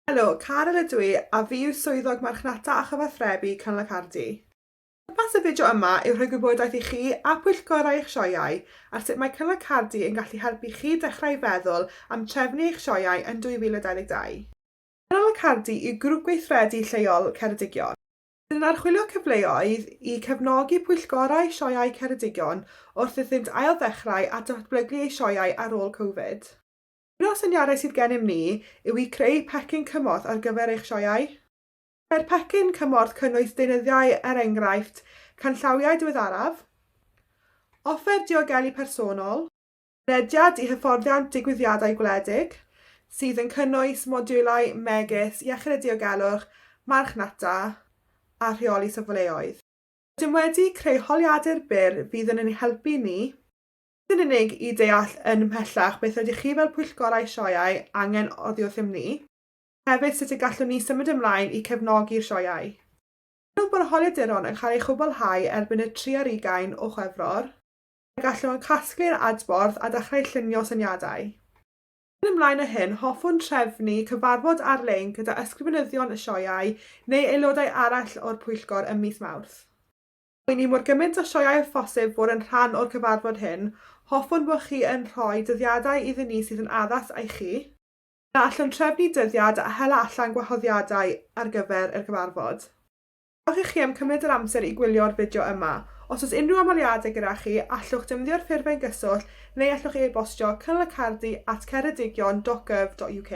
Helo, Caryl ydw i a fi yw Swyddog Marchnata a Chyfathrebu Cyngor Cardi. Pwrpas y fideo yma yw rhoi gwybodaeth i chi a pwyllgorau eich sioeau ar sut mae Cyngor Cardi yn gallu helpu chi dechrau i feddwl am trefnu eich sioeau yn 2022. Cyngor Cardi yw grŵp gweithredu lleol Ceredigion. Bydd yn archwilio cyfleoedd i cefnogi pwyllgorau sioeau Ceredigion wrth iddynt ail-ddechrau a datblygu eu sioeau ar ôl Covid. Un o'r syniadau sydd gennym ni yw i creu pecyn cymorth ar gyfer eich sioeau. Gallai'r pecyn cymorth cynnwys deunyddiau er enghraifft canllawiau diweddaraf, offer diogelu personol, mynediad i hyfforddiant digwyddiadau gwledig, sydd yn cynnwys modiwlau megis iechyd a diogelwch, marchnata, a rheoli safleoedd. Rydym wedi creu holiadur byr fydd yn ein helpu ni Nid yn unig i deall yn mhellach beth rydych chi fel pwyllgorau sioeau angen oddi wrthym ni, hefyd sut y gallwn ni symud ymlaen i cefnogi'r sioeau. Gallwn bod y holiaduron yn cael eu chwblhau erbyn y tri ar ugain o Chwefror, a gallwn casglu'r adborth a dechrau llunio syniadau. Yn ymlaen â hyn, hoffwn trefnu cyfarfod ar-lein gyda ysgrifenyddion y sioeau neu aelodau arall o'r pwyllgor ym mis Mawrth. Mwyn i mor gymaint o sioeau â phosib fod yn rhan o'r cyfarfod hyn, hoffwn bod chi yn rhoi dyddiadau iddyn ni sydd yn addas i chi, yna allwn trefnu dyddiad a hela allan gwahoddiadau ar gyfer yr cyfarfod. Diolch i chi am cymryd yr amser i gwylio'r fideo yma. Os oes unrhyw ymholiadau gyda chi, allwch defnyddio'r ffurflen gyswllt neu allwch e-bostio cyngorcardi at ceredigion dot gov dot uk.